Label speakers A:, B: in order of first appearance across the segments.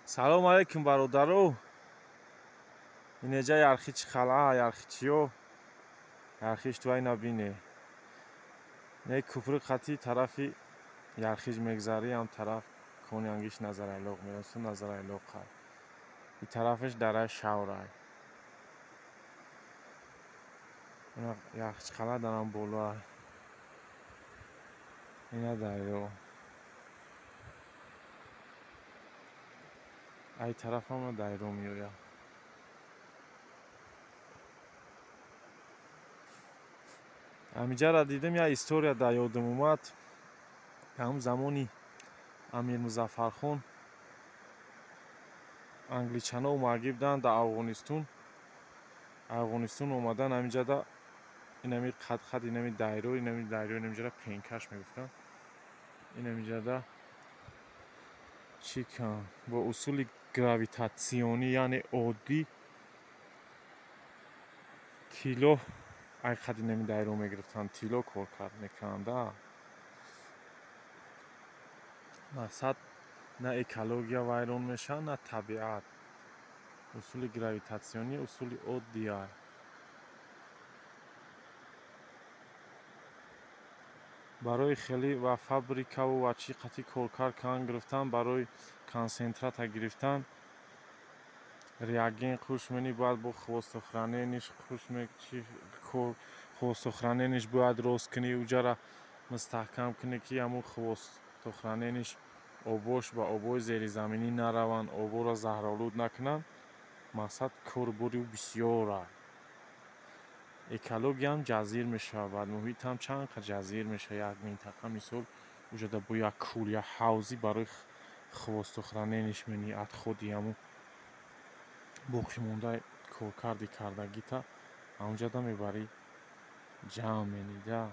A: Салом алейкум, бародаро. Инеҷа Ярхичи қалъа, Ярхичиё. Ярхич туай набине. Не купри қати тарафи Ярхич мегзарӣ, ҳам тараф кони ангиш Назарайлоқ мерасу Назарайлоқ қай. И тарафаш дараи Шаврай. Ярхич қалъа дарам болоа. Ина дарё. Ай тарафама дарё меояд. Ҳамиҷара дидем, як история дар ёдам омад. Ҳамун замони Амир Музаффархон англичано омадагӣ буданд дар Афғонистон. Афғонистон омадан ҳамиҷада инами қад-қад инами дайро, инами дарё, инамиҷара пенкаш мегуфтанд. Инамиҷада чӣ кан бо усули гравитатсионӣ, яъне оддӣ тилло ай қад инами дайро мегирифтанд, тилло кор кард мекарданда. Мақсад на экология вайрон мешавад, на табиат. Усули гравитатсионӣ усули оддия. Барои хеле ва фабрикаву ва чӣ қати коркар кан гирифтан, барои консентрата гирифтан реаген хуш мени, бояд бо хвостохранениш хуш мечи хвостохранениш бояд рост кунӣ, уҷара мустаҳкам кунӣ, ки ҳамун хвостохранениш обош ба обои зеризаминӣ нараванд, оборо заҳролуд накунанд. Мақсад корбори ӯ бисёр аст. Экологиям ҷазир мешавад, муҳитам чанд қад ҷазир мешавад. Як минтақа мисол уҷада бо як кӯл, як ҳавзӣ барои хвостохранениш мени отходи ҳамун боқимондаи коркарди кардагита ҳамунҷада мебарӣ ҷамъ менида.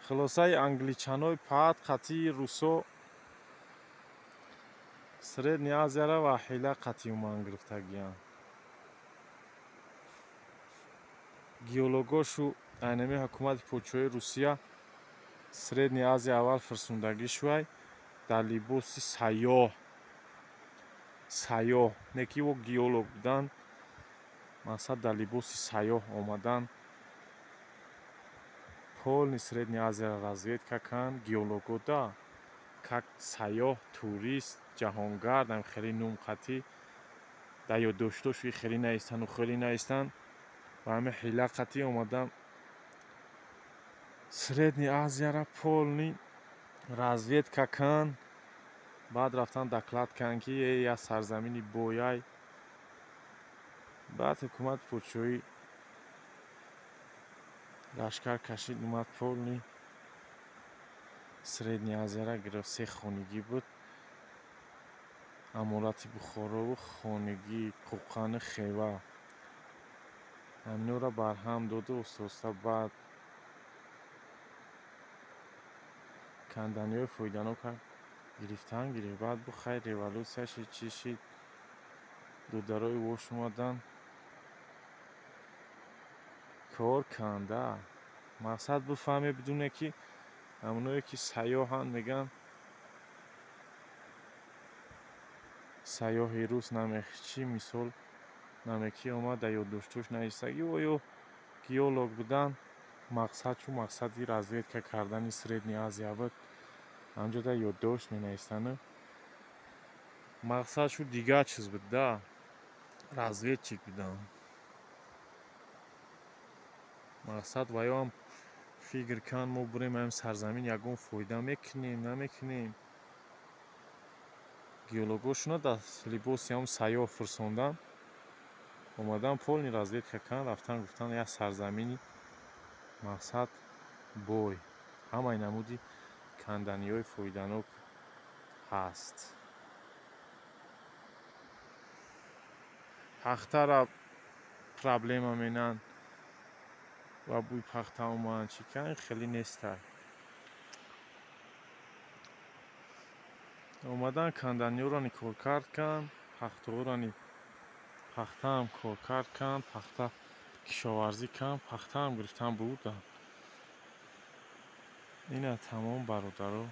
A: Хулосаи англичанои паҳат қатъии русо Средний Азияра ва ҳила қатъи уман гирифтагиянд. Геологошу айнами ҳукумати подшоҳии Русия Средний Азия аввал фирсундагӣ шувай дар либоси сайёҳ. Сайёҳ, не ки ӯ геолог буданд, мақсад дар либоси сайёҳ омадан полный Средний Азияро разведка кан, геолого да как сайёҳ, турист, ҷаҳонгард, ам хеле нум қатӣ дар ёддоштоши хеле наистану хеле наистан ва ҳами ҳила қатӣ омадан Средний Азияро полный разведка кан. Баъд рафтан доклад кан, ки э як сарзамини бояй. Баъд ҳукумати подшоҳӣ лашкар кашид, омад полный Средний Азияро гирифт. Се хонигӣ буд: Аморати Бухорову хонигии Қуқану Хева. Ҳаминҳоро барҳам доду оста-оста баъд канданиҳои фоиданока гирифтан гирифт. Баъд бу хайр революсия шид, чӣ шид, додарои вош омадан кор канда. Мақсад бифаҳме, бидуне ки ҳамоное ки сайёҳанд, мегӯянд сайёҳи рус намехчи, мисол намекӣ омад дар ёддоштош наистагӣ, оё геолог будан мақсад чун мақсади разведка кардани Средний Азия буд, ҳамҷо дар ёддошт менавистану мақсад шу дигар чиз буд да, разведчик будам. Мақсад ва ё ҳам фикр кан мо бурем ҳамин сарзамин ягон фоида мекунем, намекунем. Геологошуна дар либоси ҳамун сайёҳ фирсондан, омадан полный разведка кан, рафтан гуфтан як сарзамини мақсад бой, ҳамаи намуди канданиҳои фоиданок ҳаст. Пахтара проблема менанд ва бӯи пахта омадан чӣ кан хеле нестай. Омадан канданиҳоро ни коркард кан, пахтаҳоро ни пахтаам коркард кан, пахта кишоварзӣ кан, пахтаам гирифтан бурданд. Ина тамом, бародаро.